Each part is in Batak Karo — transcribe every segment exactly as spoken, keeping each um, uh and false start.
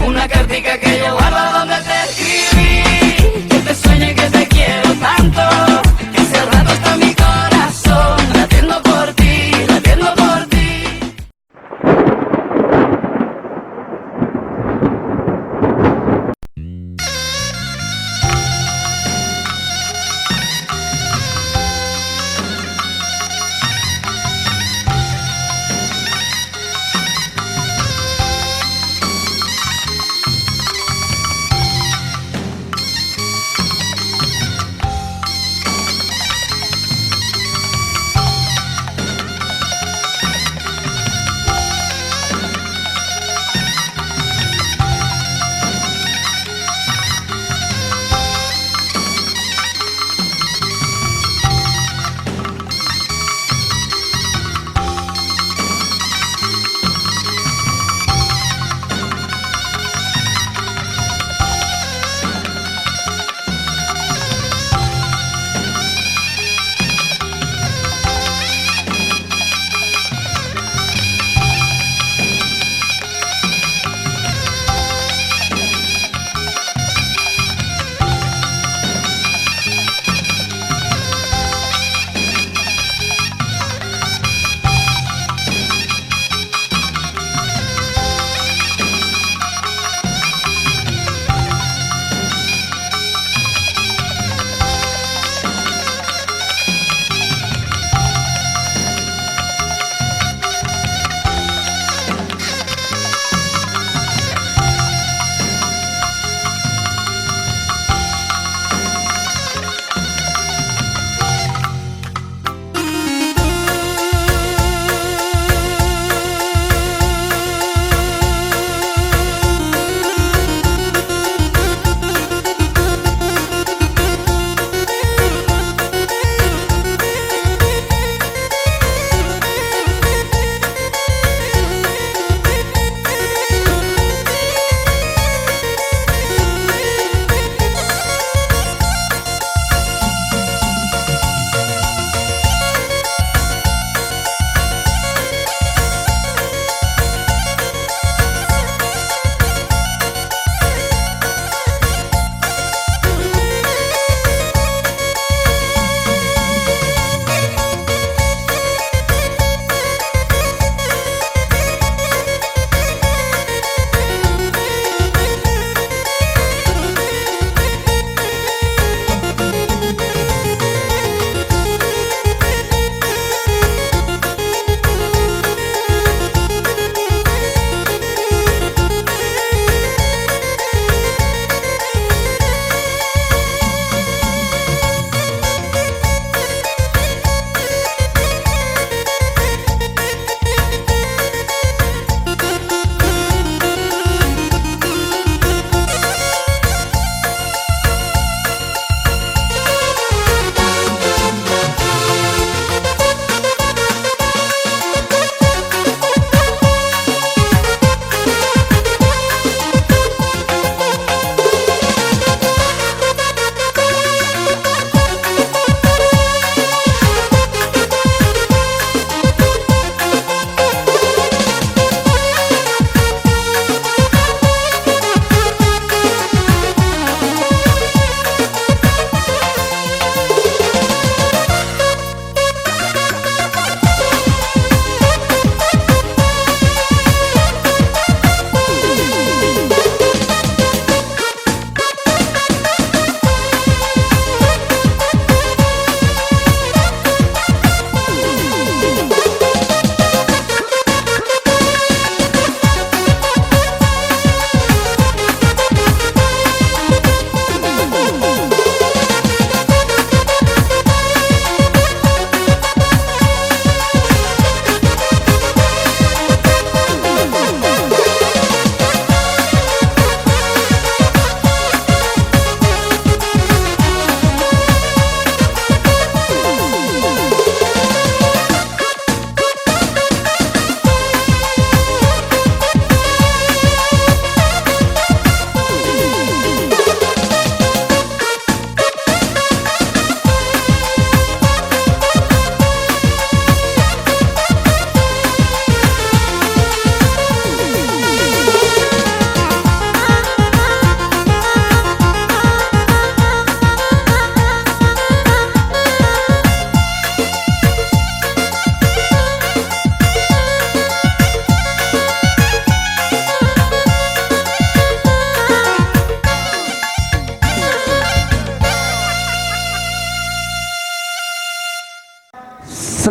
Una cartica que yo guardo donde te escribí, que te sueño y que te quiero tanto, que hace rato está mi corazón latiendo por ti, latiendo por ti.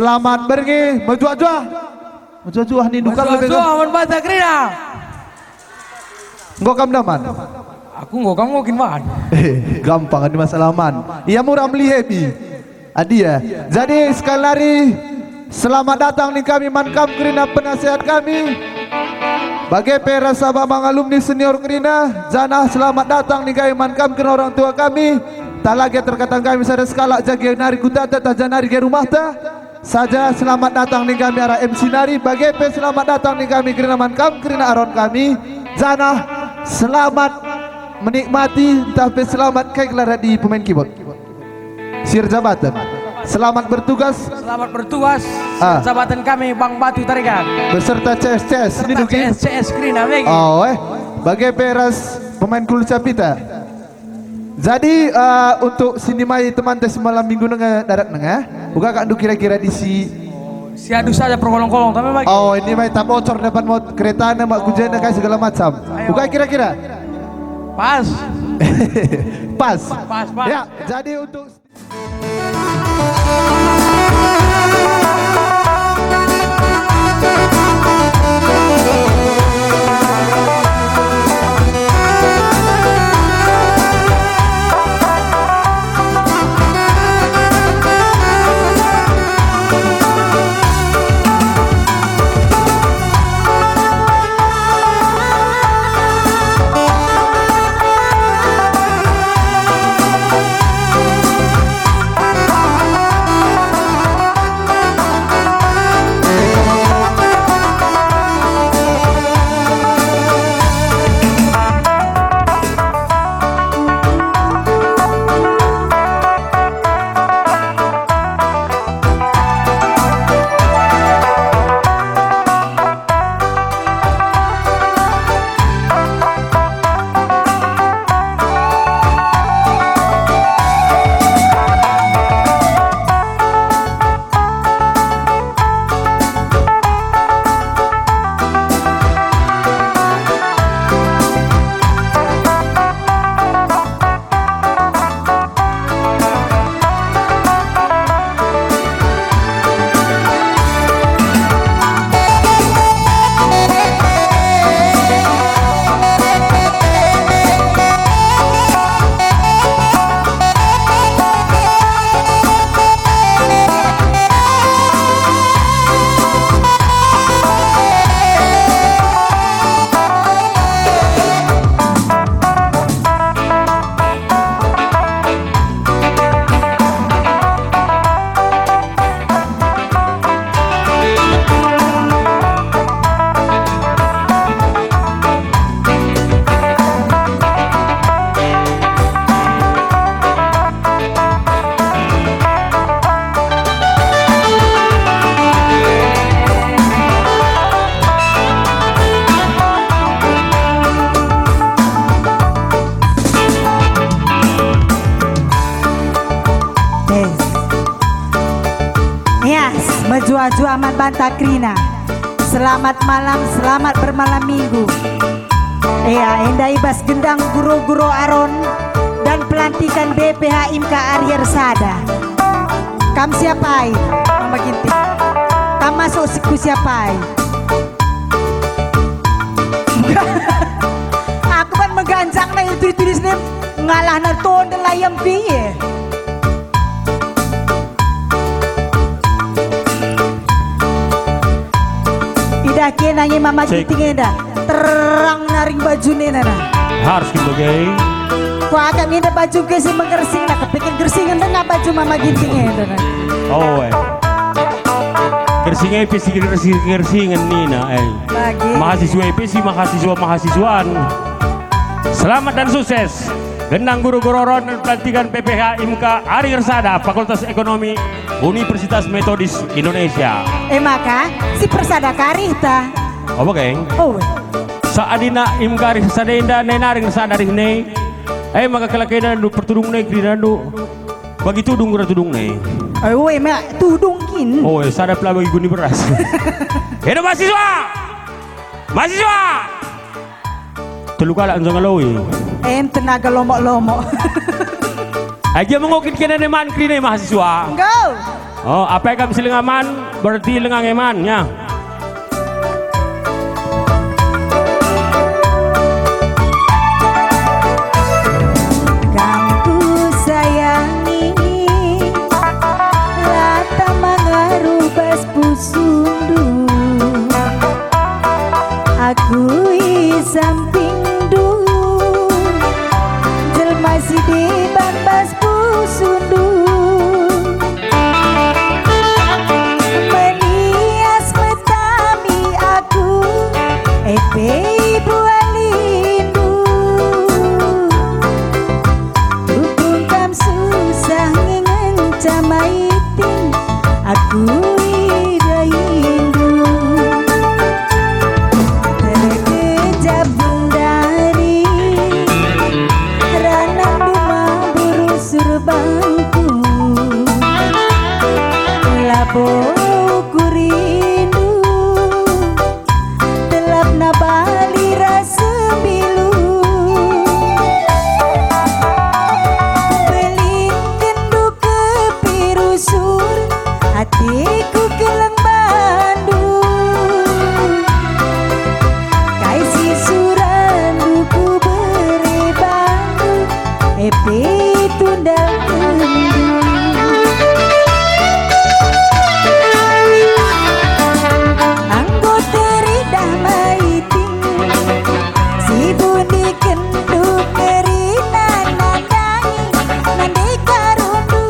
Selamat berngi, mejuah-juah. Mejuah-juah nindu kam lebe. Mejuah-juah man banta kerina. Enggo kam daman? Aku enggo, kam enggo kin man? Eh, gampang adi masalah man. Ia murah melihepi. Adia. Jadi sekali nari, selamat datang ning kami man kam kerina penasehat kami. Bage pe rasa bamang alumni senior kerina, janah selamat datang ning kami man kam kerina orang tua kami. Tah lage terkatang kami sada sekalak jage nari kutata tah janari ge rumahta. Saja selamat datang ning kami arah M C nari, bage pe selamat datang ning kami kerina man kam kerina aron kami, janah selamat menikmati ntah pe selamat kai gelar di pemain keyboard. Sir Jabaten. Selamat bertugas. Selamat bertugas. Ah. Sir Jabaten kami Bang Batu Tarigan. Beserta C S C S. Beserta ini Duki. C S C S kerina, Begi. Oh, eh. Bage pe ras pemain Kulca Pita. Jadi, eh, untuk si nimai temanta si malam minggu nge darat nge, uga kak ndu kira-kira di si. Siadu saja perkolong-kolong, tapi bagi. Oh, ini mai tabocor depan mot keretana, mak kujena kai segala macam. Ayo. Uga kira-kira? Pas. Pas. Pas, pas. Ya, jadi untuk Tes. Yes, mejuah-juah man banta kerina. Selamat malam, selamat bermalam minggu. Ya, enda i bas gendang guro-guro Aron dan pelantikan B P H I M K Ari Ersada. Kam siapai? Mama Ginting. Kam masuk si ku siapai? Aku kan mengganjang na itu tulis nem ngalah na tonde layam piye. Idah kena nge Mama Cek. Ginting enda. Terang naring bajunena na. Harus kin bage. Kuakap nge enda baju ke si menggersing na, kepikir gersingen denga baju Mama Ginting enda na. Oh, eh. Gersing e pe si gersing, gersingen nina, eh. Bage. Mahasiswa e pe si mahasiswa-mahasiswan. Selamat dan sukses. Gendang guro-guro Aron dan pelantikan B P H I M K Ari Ersada, Fakultas Ekonomi, Universitas Metodis Indonesia. E maka, si persada karihta. Apa, Geng? Oh. Seadina I M K Ari Ersada enda nai nari ngersada arih nai. E maka kelakenan ndu pertudung nai kerina ndu. Bagi tudung kira tudung nai. Ayo, e mak tudung kin. Oh, e, sada pela bagi guni beras. Edo mahasiswa! Mahasiswa! Telu kalak njo ngaloi. Em tenaga lomok-lomok. Aja mengokin kena neman kerina mahasiswa. Enggau. Oh, apai kam si langa man, berarti langa nge man, ya. Kam kusayangi, la tama ngaruh bas pusundu. Aku i sampingndu, jelma si deban bas pusundu. Menias metami aku, e pe ibualindu. Dukung kam susah nge ngenca maiting, aku i dahindu. Terkejap ndari, ranandu mabur usur bangku. Labo kurindu, telapna bali ras sembilu. Belinken du kepi rusur, atiku keleng bandu. Kai si surandu kubere bandu, e pe tundalkenndu. Enggo teridah maiting, si buniken du kerina nandangi, nande karundu,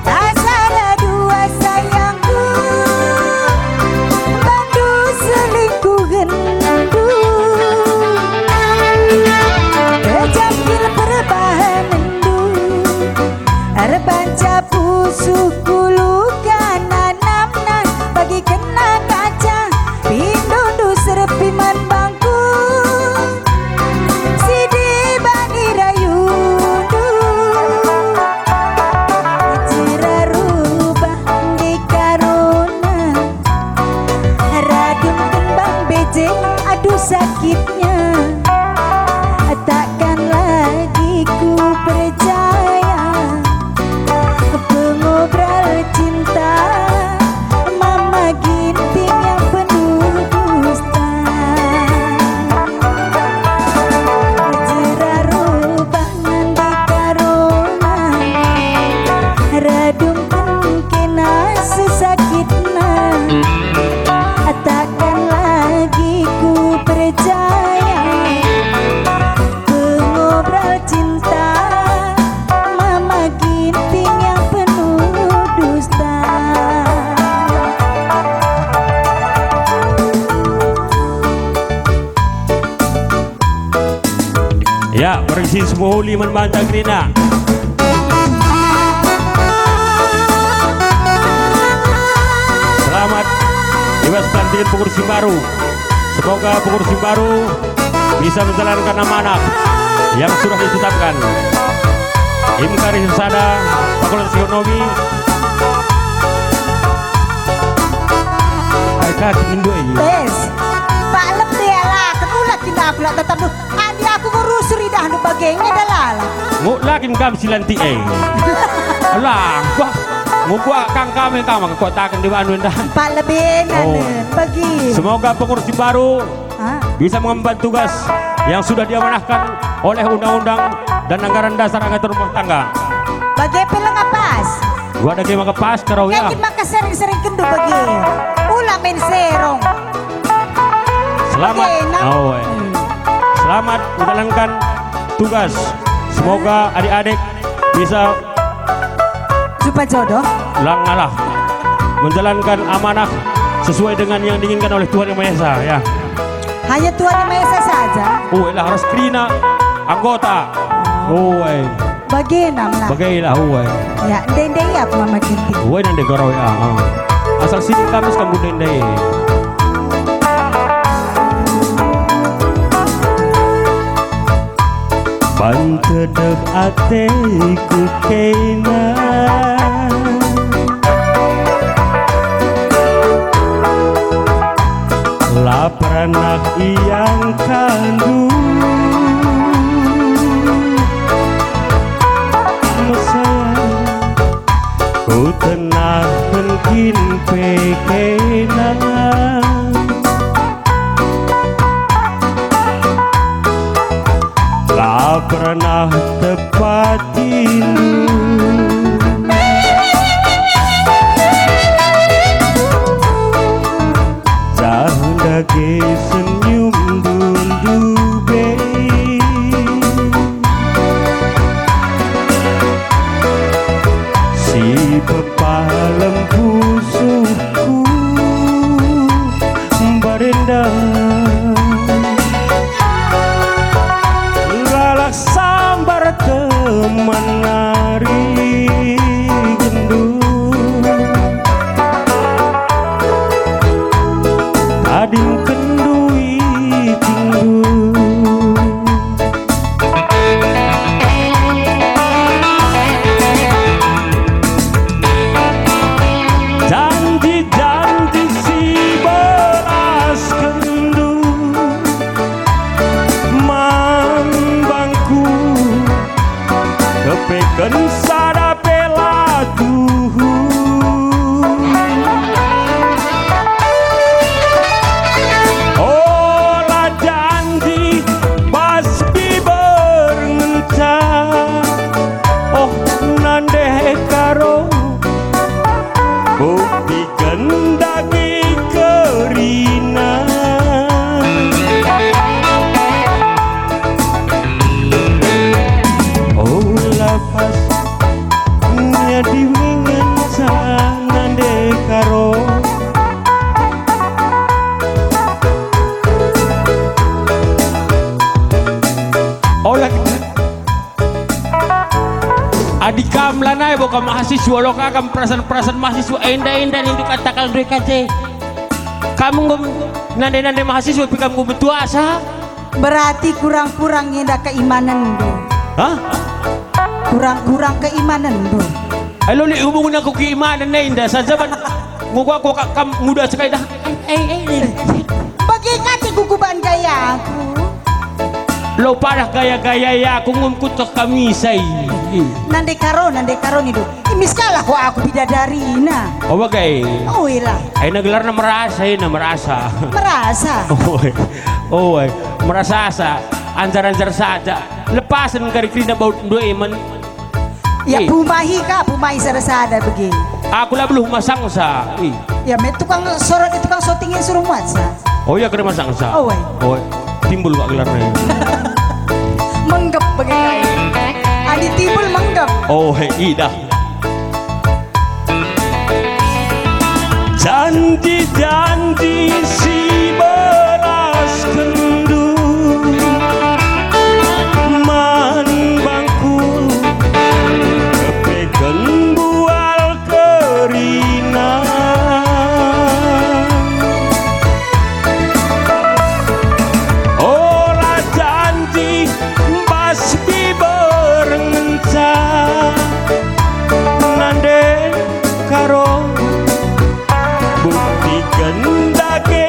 rasa dua sayangku, bandu selingkuhenndu. Kejam kil perbahanenndu, erbanca pusuhku luka nanamna, bagi kena kaca, pindundu serpi man bangku. Si deban i rayundu, jera rubah ndai karona, radum kembang bejeng, aduh sakitnya. Takkan lagi ku percaya pengobral cinta, Mama Ginting yang penuh dusta. Jera rubah nande karona, radum kena sesakitna. Takkan lagi ku percaya pengobral cinta, Mama Ginting yang penuh dusta. Ya, berisi semua uli man banta kerina. Selamat i bas pelantiken pengurus si baru. Semoga pengurus si baru bisa menjalankan amanah yang sudah ditetapkan. Imkari sada Fakultas Ekonomi. Ai kaki mindo ini. Tes. Pak Lem dia lah, kekulah kita pula tetap. Adi aku ngurus ridahndu bage nge dalala. Nguk la kin kam si lantik e. Lah, kuah, nguk kuah kang kami kang maka kuataken di banu endah. Empat lebih Oh. Nane, bagi. Semoga pengurus si baru Ah. bisa mengemban tugas yang sudah diamanahkan oleh undang-undang dan anggaran dasar anggaran rumah tangga. Bage pe langa pas. Gua dage maka pas karo ya. Yakin maka sering-sering kendu bagi. Ula main serong. Selamat. Oke, nah. Oh, eh. Hmm. Selamat menjalankan tugas. Semoga adik-adik bisa Jumpa jodoh. Lang ngalah. Menjalankan amanah sesuai dengan yang diinginkan oleh Tuhan Yang Maha Esa, ya. Hanya Tuhan Yang Maha Esa saja. Oh, elah ras kerina anggota. Oh, eh. Bage nam lah. Bagailah, oh, eh. Ya, ndai-ndai ya, Mama Ginting. Oh, eh, ndai garo ya. Ah. Asal sini Kamis kamu ndai-ndai. Ban tedeh ateku kena. La pernah iangkandu. Mesayang, ku tenahken pernah tepatindu, janah dage senyumndu ndube. Si pepalem pusuhku mbarenda, lalap sambar teman nari genduh. Tadingkenndu itingdu. Janji-janji si beraskenndu man bangku, kepeken sada pe la tuhu. Ola janji bas biber ngenca, oh, nande Karo, buktiken dage kerina. Ola pas nia diwingenca nande Karo. Ola. Adi kam lanai bo kam mahasiswa, lo ka kam perasan-perasan mahasiswa enda-enda nindu katakan due kaje. Kam enggo nande-nande mahasiswa, pe kam enggo metuasa. Berarti kurang-kurang enda keimanenndu. Hah? Kurang-kurang keimanenndu. Alo, lit hubungen aku keimanen enda saja ban nguga aku ka-, kam nguda sekai dah. Eh, eh, eh. Bage kate kukuban gayaku. Lo padah gaya-gaya ya, aku ngum kucek kami sai. Nande Karo, nande Karo nidu. Imis kalah ko aku bidadarina. Oh, bage. Oh, ilah. Aina gelarna merasa, aina merasa. Merasa. Oh, oh, merasa asa. Anjar-anjar saja. Lepasen kari kerina baut ndue men. Ya, eh, pumahi ka, pumahi sada-sada begi. Aku la beluh masangsa. Eh. Ya, me tukang sorot, tukang syuting yang suruh muatsa. Oh ya, kena masangsa. Oh, weh. Oh, Timbul kak gelarna. Menggep begi kai. Adi Timbul menggep. Oh, he, idah. Janji-janji si beraskenndu man bangku, kepeken bual kerina. Ola janji bas biber ngenca, nande Karo, buktiken dage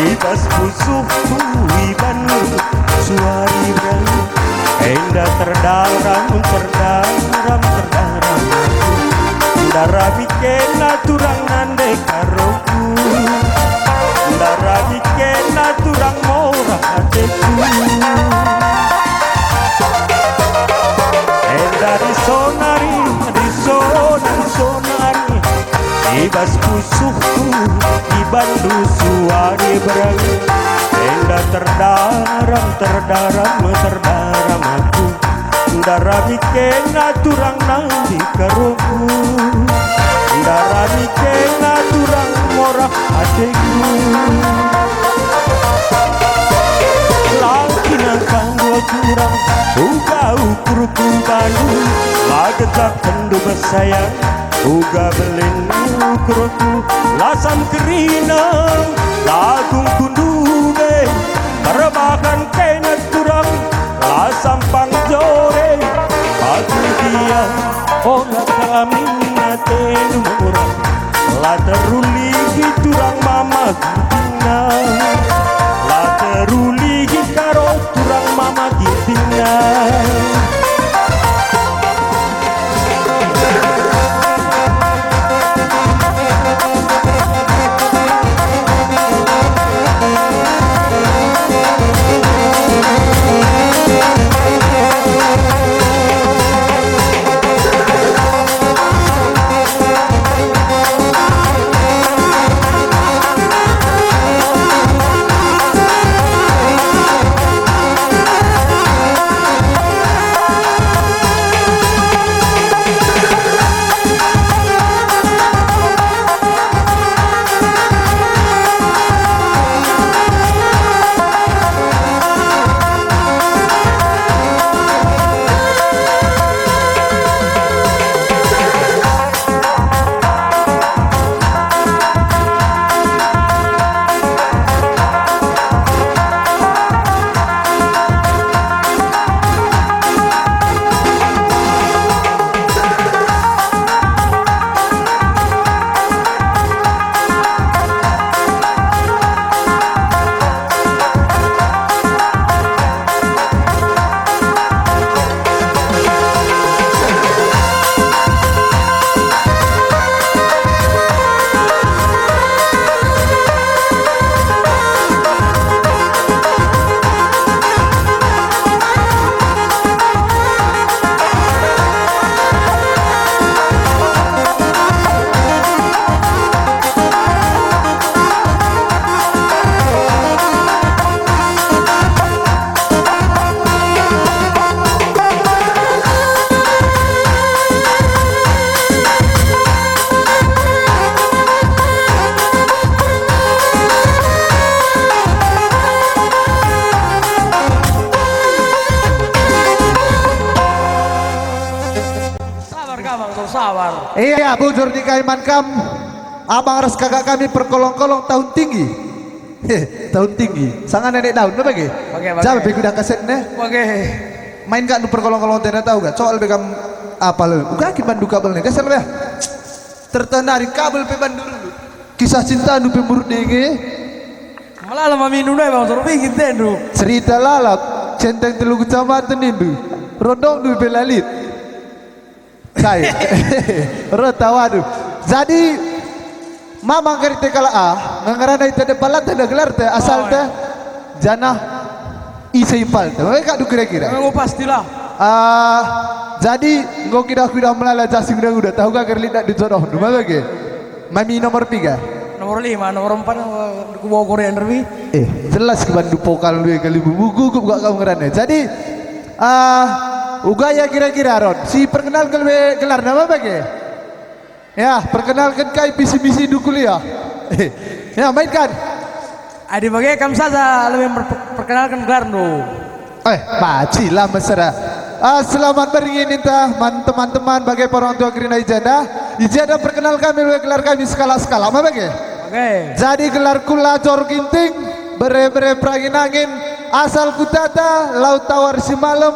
I bas pusuhku ibandu suari bereng, enda terdaram, terdaram, terdaram aku. Ndarami kena turang nande karoku, ndarami kena turang mora ateku. Enda di sonari, di sonari, sonari, i bas pusuhku ibandu suari bereng. Enda terdaram, terdaram, terdaram aku. Ndarami kena turang nande karoku, ndarami kena turang mora ateku. La kin nangkah enggo turang, uga ukurku bandu, la gejap kenndu bersayang, uga belin ukurku, lasam kerina, la gungkundu be, perbahan kena turang, lasam pangjore, aku dia, ola kami atendu murah. La terulihi turang mama gintingna, la terulihi karo turang mama gintingna. Sabar, Gamang, tuh, sabar. Iya, bujur ni kai man kam, abang ras kakak kami perkolong-kolong tahun tinggi. He, tahun tinggi. Sanga nenek daun, apa ge? Oke, oke. Jabe pe kuda kasetna. Oke. Main kak nu perkolong-kolong tena tahu gak? Soal be kam apa le? Uga kin bandu kabel ne, geser ya. Tertenari kabel pe bandu dulu. Kisah cinta nu pe murut dege. Malah lama minum deh, Bang, suruh bikin tendu. Cerita lalap, centeng telu kecamatan nindu. Rondong du pe lalit. Kai. Rota, waduh. Jadi, Mamang Garite kalak ah, ngerana ita depan lata da gelarta, asalta, janah ise impalta. Mereka du kira-kira. Enggo pastilah. Ah, jadi, enggo kidah-kidah melala jasing udah-udah, tahu gak gerlit dak dijodoh, duma bage. Mami nomor piga? Nomor lima, nomor empat, eh, ku Bogor ya, Derby. Eh, jelas ke bandu pokal dua kali bubu gugup gak kamu ngerana. Jadi, ah, uga ya kira-kira, Ron. Si perkenalken be gelarna apa bage? Ya, perkenalken kai visi misi du kuliah. Ya, mainkan. Adi bage kam saja lebih memper-, perkenalken gelarndu. Eh, bacilah mesra. Ah, selamat berngi ninta man teman-teman bage pe orang tua kerina i jenda. I jenda perkenal kami lebe gelar kami sekalak-sekalak. Ma bage? Oke. Jadi gelarku Lajor Ginting, bere-bere perangin angin, asal kutata, Laut Tawar Simalem,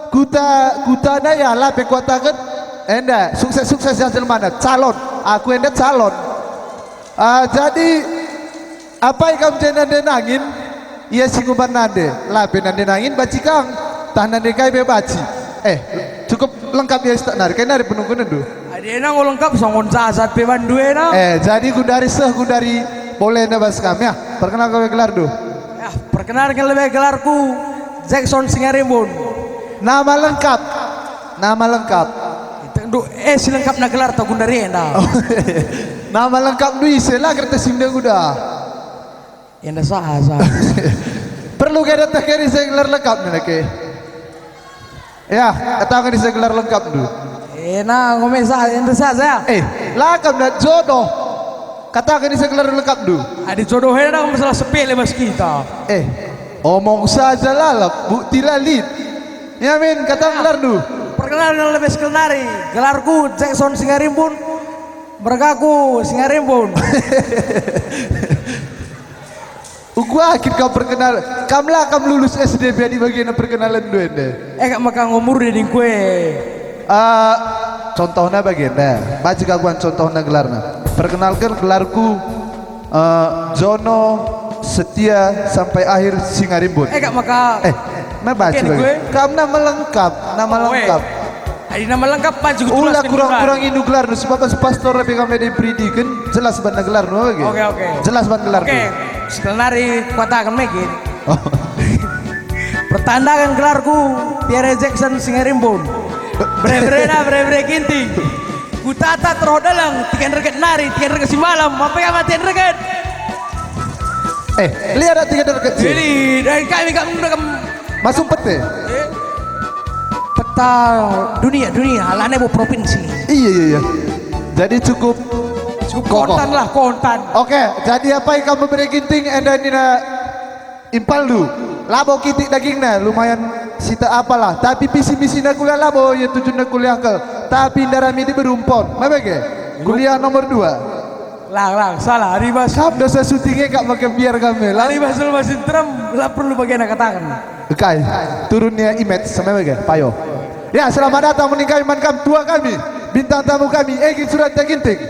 kuta, kutana ya, la pe kuataken. Enda, sukses-sukses ya jelmana, calon. Aku enda calon. Ah, jadi, Apai kam je nande nangin? Ia si nguban nande, la pe nande nangin banci kang, tah nande kai pe banci. Eh, cukup lengkap ia si tak nari, kai nari penungkunenndu? Adi ena enggo lengkap, songon sasat pe bandu ena. Eh, jadi gundari seh gundari bolena bas kam, ya. Perkenalken gelarndu. Ya, perkenalken lebe gelarku Jackson Singarimbun. Nama lengkap. Nama lengkap. Ndu, eh, si lengkapna gelar tah gundari enda. Oh, nama lengkapndu ise, la kertas si nda nguda. Enda saja. Perlu kai datang kai ise gelar lengkapna nake? Ya, kataken ise gelar lengkapndu. Ena, ngome sa, enda saja. Eh, la kam na jodoh. Kataken ise gelar lengkapndu. Adi jodoh ena masalah sepele bas kita. Eh, omong saja lalap, bukti la lit. Ya, min, kataken gelarndu. Perkenalken lebe sekel nari. Gelarku Jackson Singarimbun. Mergaku Singarimbun. Uga kin kam perkenal, kam la kam lulus S D pe adi bagena perkenalenndu enda. Eh, kak maka ngumur ding kue. Ah, contohna bagenda. Baca kaguan contohna gelarna. Perkenalken gelarku, eh, Jono Setia sampai akhir Singarimbun. Eh, kak maka. Eh, ma baca. Oke, bagi gue. Kam nama lengkap, nama Oh, eh. lengkap. Adi nama lengkap banci kutulasken. Ula kurang-kurang indu gelarndu, sebab bas pastor pe kam enda iperidiken, jelas banna gelarndu, oke? Oke, oke. Jelas ban gelarndu. Oke, sekel nari kataken me kin. Oh. Pertandaken gelarku, Pierre Jackson Singarimbun. Bere-berena, bere-bere Ginting. Kutata terho deleng, tiga derget nari, tiga derget si malam, mampe kama tiga derget. Eh, lihat tiga derget si. Jadi, dari kami, kami, kami Masuk pete. Eh? Peta dunia, dunia, alana bo provinsi. Iya, iya, iya. Jadi cukup Cukup kokoh. Kontan lah, kontan. Oke, jadi apai kam bere Ginting enda nina impalndu? Labo kitik dagingna, lumayan sita apalah. Tapi visi misina kuliah labo, ia tujuanna kuliah kal. Tapi ndarami diberu mpon. Ma bage? Kuliah nomor dua. Lang, lang, salah. Adi bas Kam dosa syuting e kak make biar kami, lang. Adi bas Sulma Sinterem, la perlu bagena kataken. Kai, turun nia image sama bage, payo. Ya, selamat datang mending kami man kam tua kami, bintang tamu kami, Egi Suranta Ginting.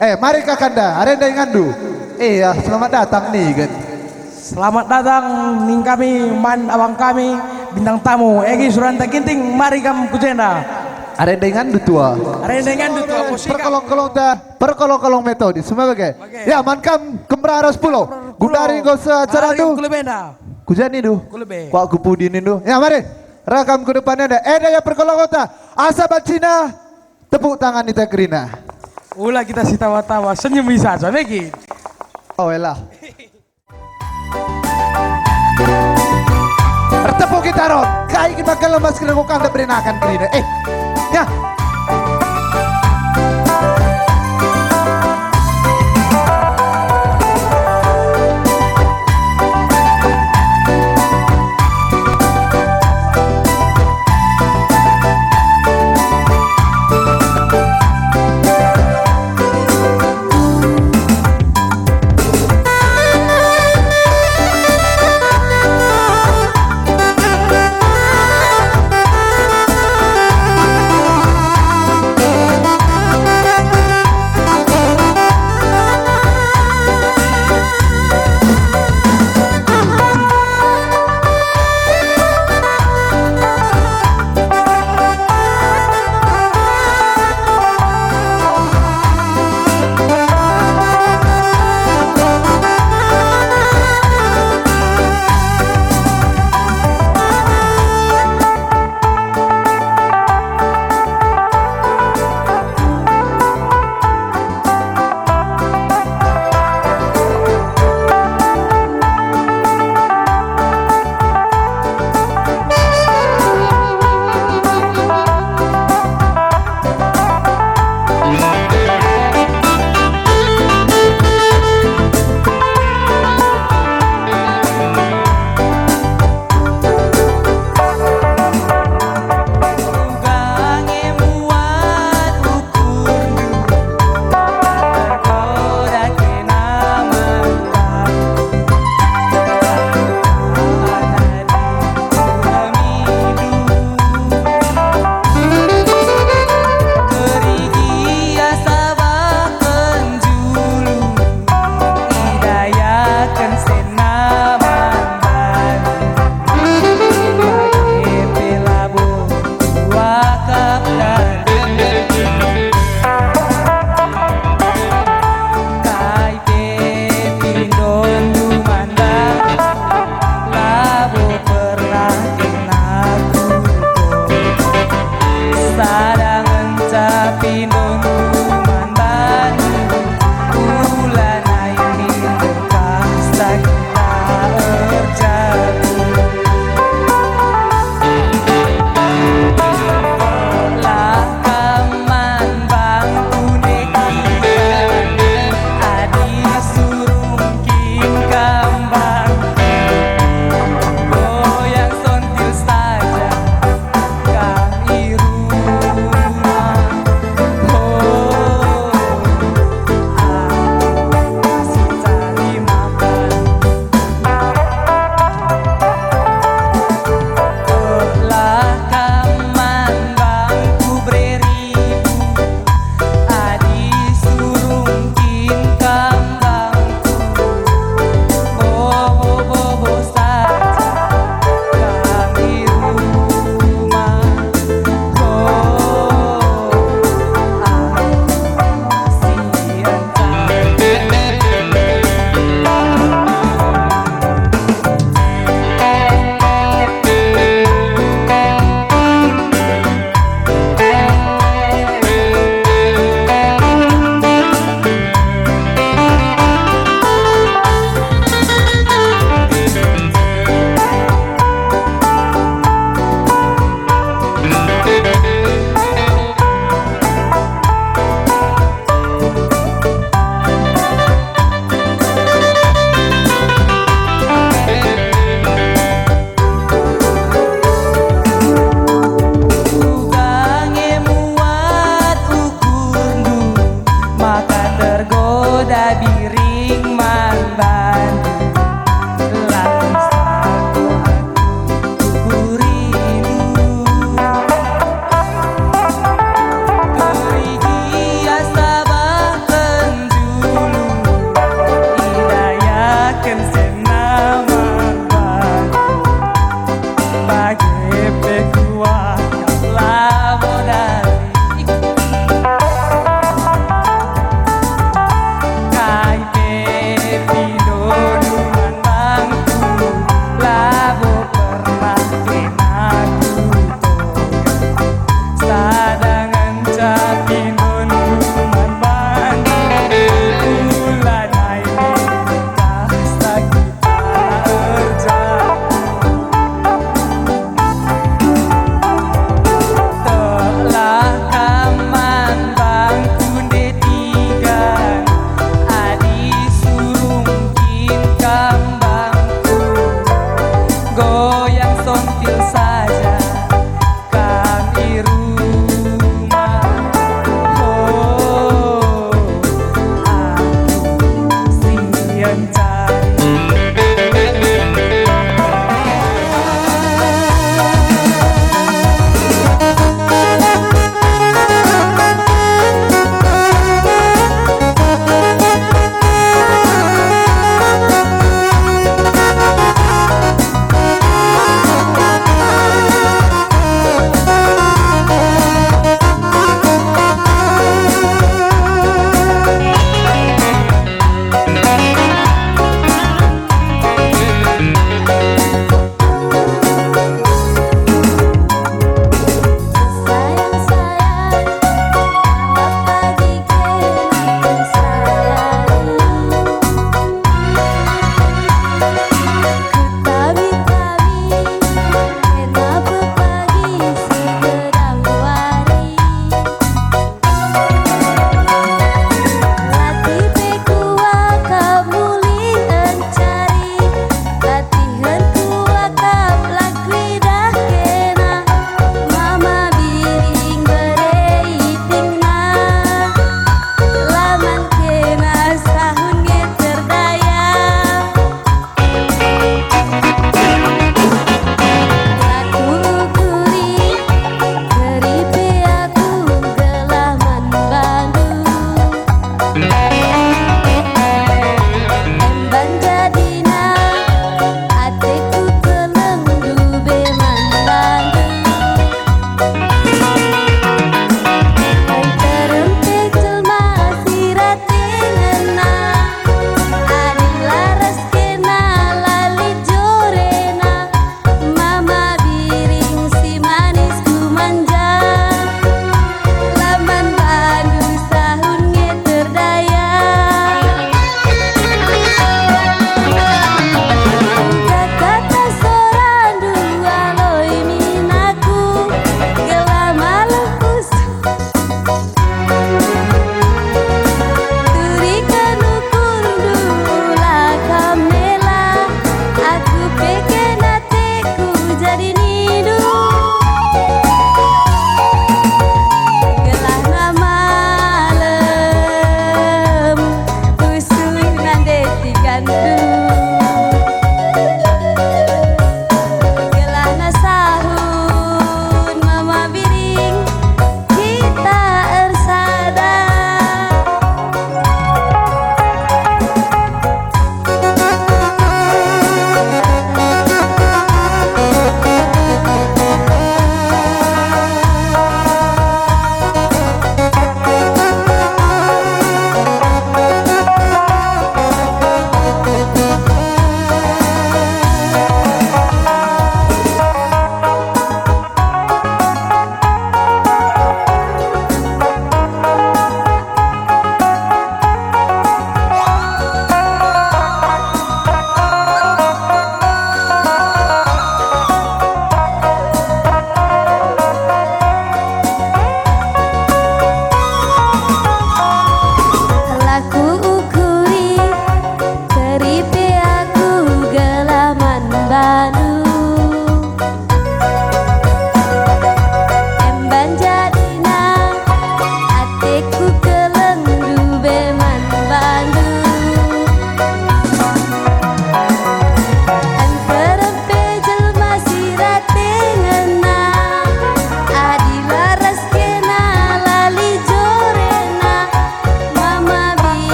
Eh, mari kakanda, arenda inganndu. Iya, selamat datang nih, kan. Selamat datang ning kami man abang kami, bintang tamu, Egi Suranta Ginting, mari kam ku jenda. Arenda inganndu tua. Arenda inganndu tua, posika. Perkolong-kolong ta. Perkolong-kolong metode, semua bage. Bage. Ya, man kam kemera ras pulau. Gundari enggo seacara Ari tu. Ku lebe enda. Kuja nindu? Ku lebe. Kuak ku pudi nindu? Ya, mari. Rekam ku depan enda. Enda ya perkolong kota. Asa bacina. Tepuk tangan kita kerina. Ula kita sitawa-tawa, senyum bisa aja, Megi. Oh, elah. Ertepuk kita, Ron. Kai kita kalau mas kena kok anda berenakan kerina. Eh, ya.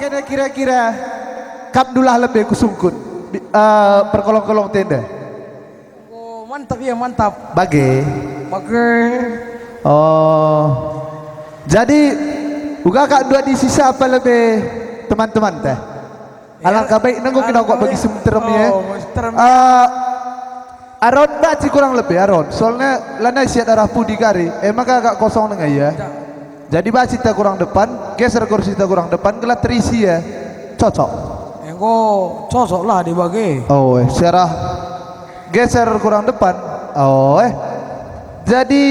Kira-kira kam ndulah lebe ku sungkun, bi-, eh, perkolong-kolong tenda. Oh, mantap ya, mantap. Bage. Bage. Oh. Jadi, uga kak dua di sisa apa lebe teman-teman teh? Ya. Alangkah baik nenggo kita kok bagi semeterem ya. Oh, semeterem. Eh, Aron baci kurang lebih Aron. Soalnya lanai siat arah pudi kari. Eh, maka agak kosong nengah ya. Ya. Jadi baci ta kurang depan, geser kursi ta kurang depan, gelah terisi ya. Cocok. Enggo cocok lah di bage. Oh, eh, siarah geser kurang depan. Oh, eh. Jadi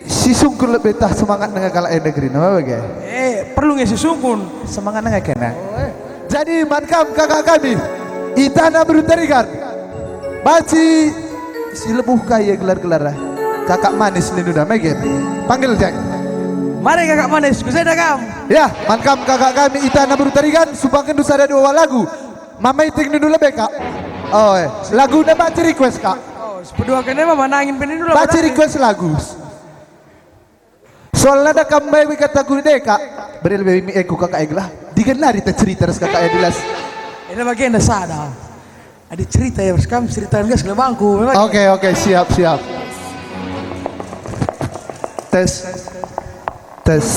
si sungkun lebih tah semangat nengah kalak enda kerina, apa bage? Eh, perlu nge si sungkun. Semangat nengah kena. Oh, eh. Jadi man kam kakak kami, itana beru tarigan. Baci si lebuh kai ya gelar-gelar, eh. Kakak manis nindu da, megen. Panggil, Jack. Mari kakak manis, ku saya kam. Ya, man kam kakak kami, itana beru tarigan, sumbangkenndu sada dua lagu. Mama Iting nindu lebe, Kak. Oh, eh. Lagu na baci request, Kak. Oh, sepedua kene mama nangin pe nindu lah. Baci request lagu. Soalna da kam mbai kataku de, Kak. Beri lebe mi eku kakak e gelah. Digen lari ta cerita ras kakak e jelas. Ina bage enda sada. Adi cerita ya, kam cerita gas gelebangku, memang. Oke, oke, siap, siap. Tes. Tes.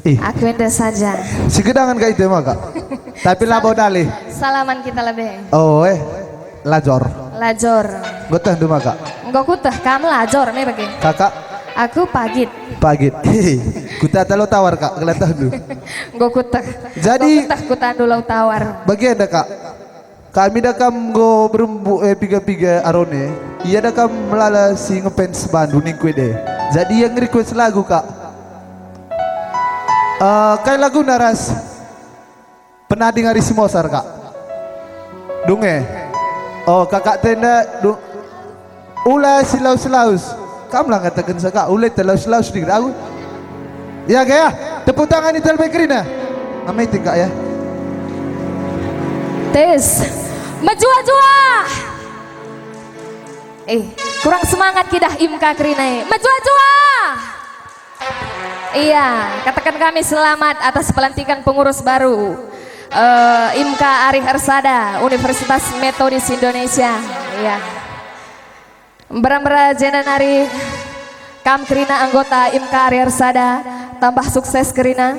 Ih. Aku enda saja. Si gedangan kak itu maka. Tapi labo dalih. Salaman kita lebe. Oh, eh. Lajor. Lajor. Enggo tehndu maka. Enggo kuteh kam lajor me bage. Kakak. Aku pagit. Pagit. Hehe. Kuta talo tawar kak, gelah tehndu. Enggo kuteh. Jadi, enggo kuteh kutandu lau tawar. Bagi enda kak. Kami da kam enggo berembuk, eh, piga-piga Aron e. Ia da kam melala si ngefans bandu ningku ede. Jadi ia nge-request lagu, Kak. Eh, kai laguna ras? Penading ari si mosar, Kak. Dunge. Oh, Kakak tenda du-, Ula si laus-laus. Kam la ngataken saka, ula ta laus-laus di aku. Ya, gaya. Tepuk tangan i talbe kerina. Amai tingkak ya. Tes. Mejuah-juah. Eh, kurang semangat kidah imka kerina e. Mejuah-juah. Iya, katakan kami selamat atas pelantikan pengurus baru, eh, imka Arih Ersada, Universitas Metodis Indonesia. Iya. Mbera-mbera jenda nari kam kerina anggota imka Arih Ersada, tambah sukses kerina.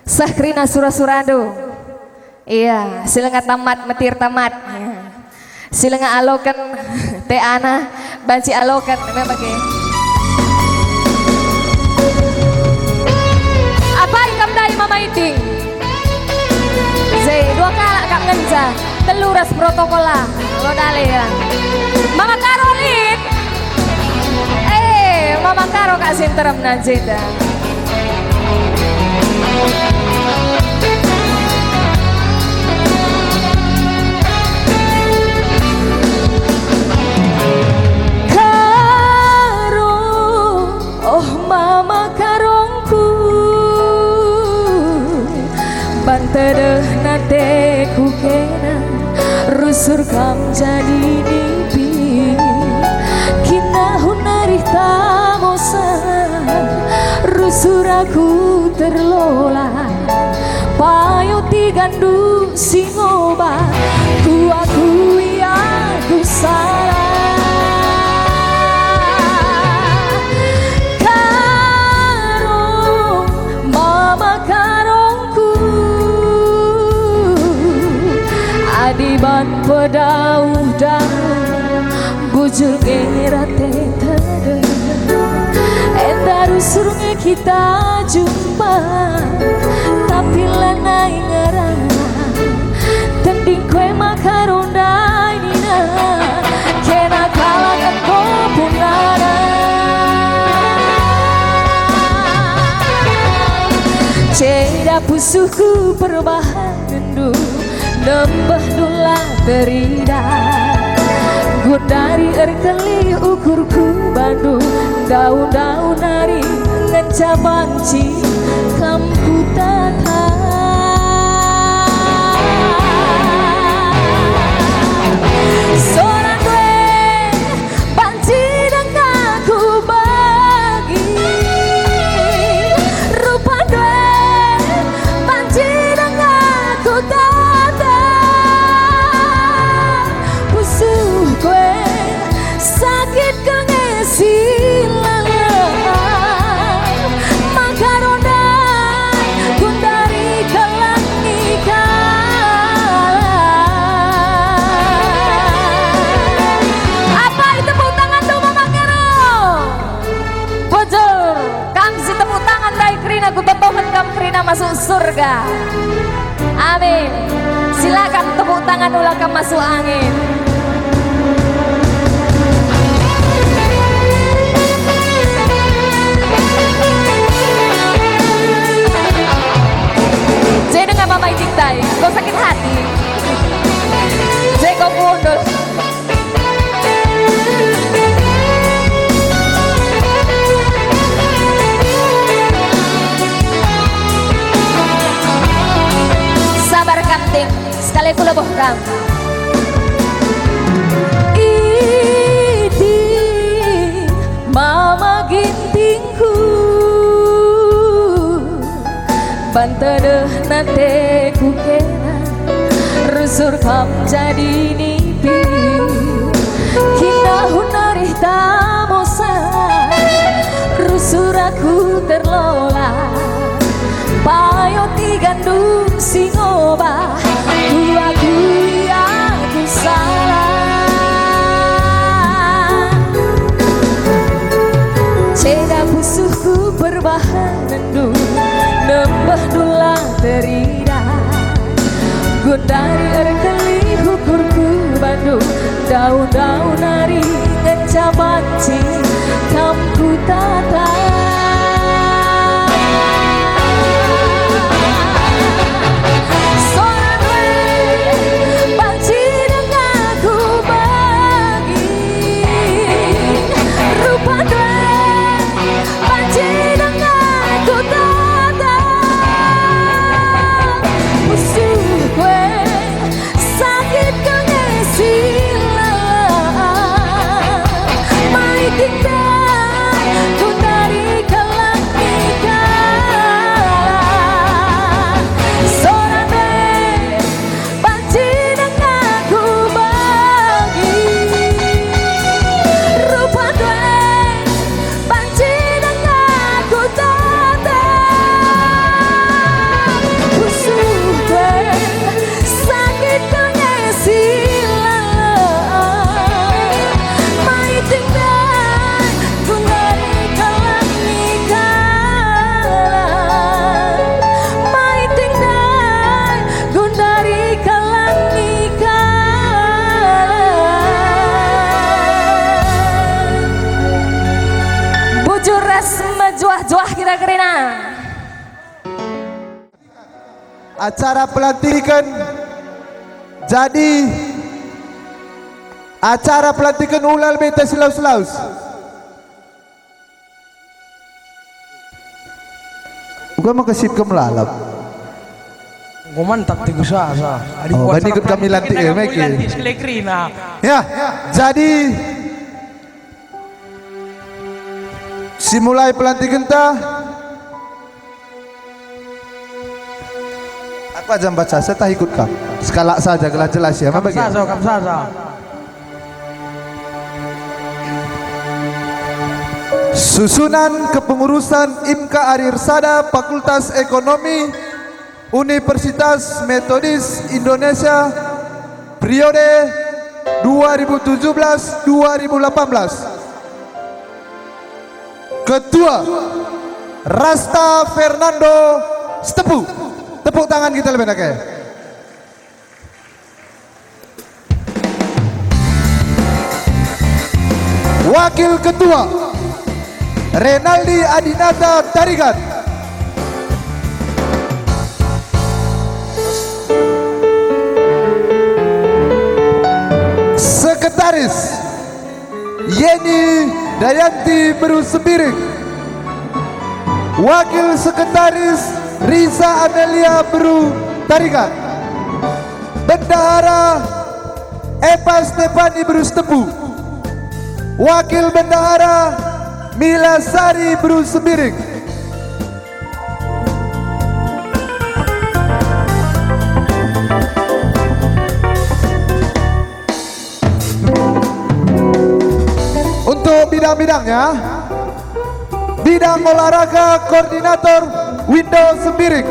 Seh kerina sura-surandu. Iya, si langa tamat, metir tamat. Iya. Si langa aloken, te ana, banci aloken, me bage. Apai kam ndai Mama Iting? Je, dua kalak kap ngenca, telu ras protokol lah. Lo dale ya. Mama Karo lit. Eh, Mama Karo kak si nterem na jenda. Karo, oh Mama Karongku, ban tedeh nateku kena rusur kam jadi nipi. Kinahun arih tamosan, rusur aku terlola. Payo tigandu si ngoba, ku aku ia ku salah. Karo, Mama Karongku, adi ban pedauh-dauh, bujur nge rate tedeh. Enda rusur nge kita jumpa, tapi lanai ngerana. Tendingku e maka rondai nina, kena kalak enggo punana. Ceda pusuhku perbahanenndu, nembehndu la teridah. Gundari erkelih ukurku bandu, ndau-ndau nari ngenca banci kam kutata. Sorandu e banci dengke ku bagi, rupandu e banci masuk surga. Amin. Silakan tepuk tangan, ula kam masuk angin. Jadi dengar mama ijik tai, kau sakit hati. Jadi kau mundur. Sabar kam, Ting, sekali ku leboh kam. Idi mama Gintingku. Banta deh nateku kena, rusur kam jadi nipi. Kinahun arih tamosa, rusur aku terlola. Payo ti gandum si ngobah, ku aku ia ku salah. Ceda pusuhku perbahan ndu, nembehndu la terida. Gundari erkelih ukurku bandu, daun-daun nari ngenca banci kam kutata. Soran we banci denga ku bagi, rupa we banci denga ku tatap. Pusuh we sakit kene si lalap. Mai tindah ku tari kalak nikah. Soran we banci denga ku bagi, rupa we banci denga ku tatap. Pusuh we sakit kene si lalap. Mai tindah ku tari kalak nikah. Mai tindah gundari kalak nikah. Bujur ras mejuah-juah kita kerina. Acara pelantiken jadi acara pelantiken ula lebe ta silaus-laus. Uga maka sip kam lalap. Enggo mantap tiku sasa. Adi Oh, kuasa kan ikut kami lantik ya, lantik Mike? Lantik sekali kerina. Ya, jadi simulai pelantikenta. Aku aja mbaca, saya tak ikut kam. Sekalak saja, gelah jelas ya, kam bagi. Sasa, kam sasa. Susunan kepengurusan IMKA ari ersada Fakultas Ekonomi Universitas Metodis Indonesia periode dua ribu tujuh belas dua ribu delapan belas. Ketua, Rasta Fernando Sitepu. Tepuk tangan kita lebih lagi. Wakil Ketua, Renaldi Adinata Tarigan. Sekretaris, Yeni Dayanti Beru Sembiring. Wakil Sekretaris, Risa Amelia Beru Tarigan. Bendahara, Epa Stefani Beru Sitepu. Wakil Bendahara, Mila Sari Beru Sembiring. Untuk bidang-bidangnya, bidang olahraga, koordinator Windo Sembiring.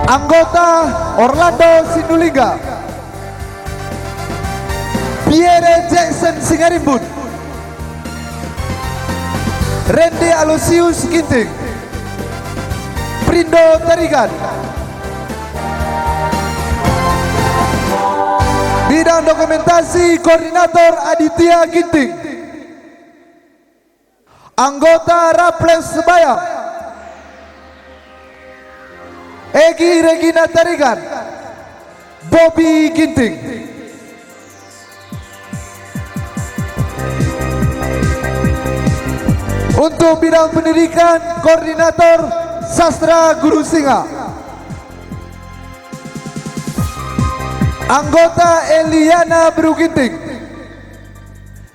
Anggota Orlando Sinulinga. Pierre Jackson Singarimbun. Randy Aloysius Ginting, Perindo Tarigan. Bidang dokumentasi, Koordinator Aditya Ginting. Anggota Raffles Sebayang, Egi Regina Tarigan, Bobi Ginting. Untuk bidang pendidikan, Koordinator Sastra Guru Singa. Anggota Eliana Beru Ginting,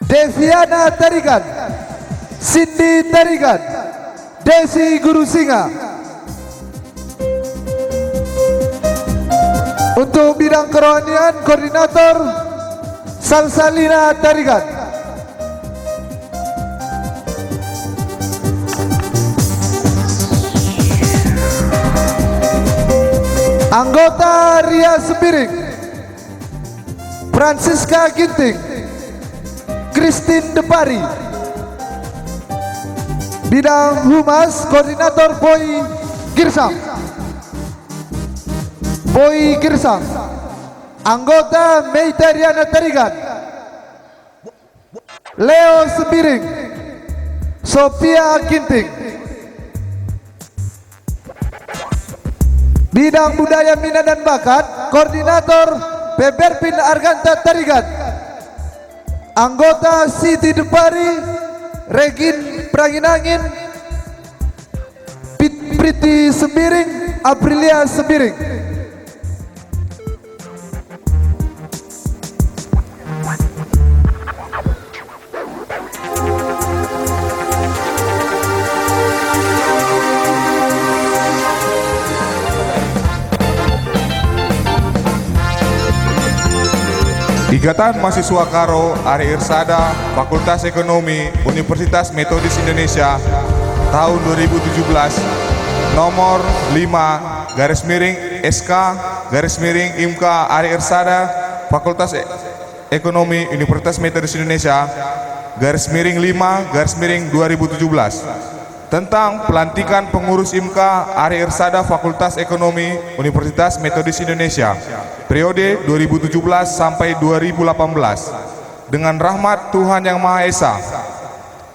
Deviana Tarigan, Cindy Tarigan, Desi Guru Singa. Untuk bidang kerohanian, Koordinator Salsalina Tarigan. Anggota Ria Sembiring, Francisca Ginting, Christine Depari. Bidang Humas, Koordinator Boy Girsang. Boy Girsang. Anggota Meitariana Tarigan, Leo Sembiring, Sophia Ginting. Bidang Budaya, Minat dan Bakat, Koordinator Peberpin Arganta Tarigan. Anggota Siti Depari, Regin Perangin-angin, Pit-, Priti Sembiring, Aprilia Sembiring. Ikatan Mahasiswa Karo Ari Ersada Fakultas Ekonomi Universitas Metodis Indonesia tahun dua ribu tujuh belas, nomor lima garis miring S K garis miring IMKA Ari Ersada Fakultas E-, Ekonomi Universitas Metodis Indonesia, garis miring lima, garis miring dua ribu tujuh belas, tentang pelantikan pengurus IMKA Ari Ersada Fakultas Ekonomi Universitas Metodis Indonesia, periode dua ribu tujuh belas sampai dua ribu delapan belas, dengan rahmat Tuhan Yang Maha Esa.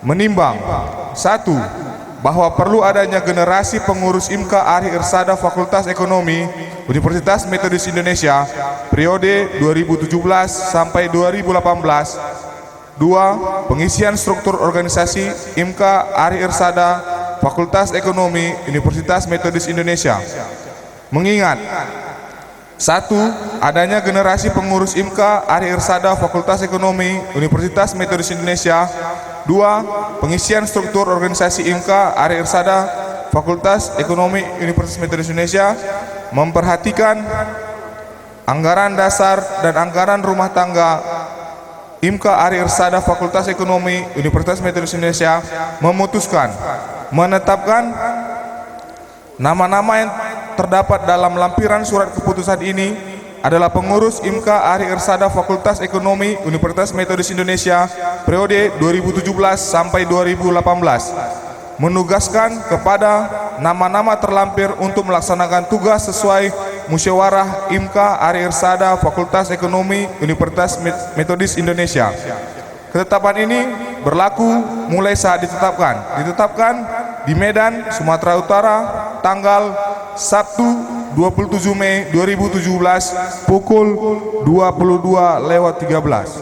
Menimbang, satu, bahwa perlu adanya generasi pengurus IMKA Ari Ersada Fakultas Ekonomi Universitas Metodis Indonesia periode dua ribu tujuh belas sampai dua ribu delapan belas. Dua, pengisian struktur organisasi IMKA Ari Ersada Fakultas Ekonomi Universitas Metodis Indonesia. Mengingat, satu, adanya generasi pengurus IMKA Ari Ersada Fakultas Ekonomi Universitas Metodis Indonesia. Dua, pengisian struktur organisasi IMKA Ari Ersada Fakultas Ekonomi Universitas Metodis Indonesia memperhatikan anggaran dasar dan anggaran rumah tangga IMKA Ari Ersada Fakultas Ekonomi Universitas Metodis Indonesia memutuskan menetapkan nama-nama yang terdapat dalam lampiran surat keputusan ini adalah pengurus IMKA Ari Ersada Fakultas Ekonomi Universitas Metodis Indonesia periode dua ribu tujuh belas sampai dua ribu delapan belas. Menugaskan kepada nama-nama terlampir untuk melaksanakan tugas sesuai musyawarah IMKA Ari Ersada Fakultas Ekonomi Universitas Met-, Metodis Indonesia. Ketetapan ini berlaku mulai saat ditetapkan. Ditetapkan di Medan, Sumatera Utara, tanggal Sabtu, dua puluh tujuh Mei dua ribu tujuh belas, pukul dua puluh dua lewat tiga belas.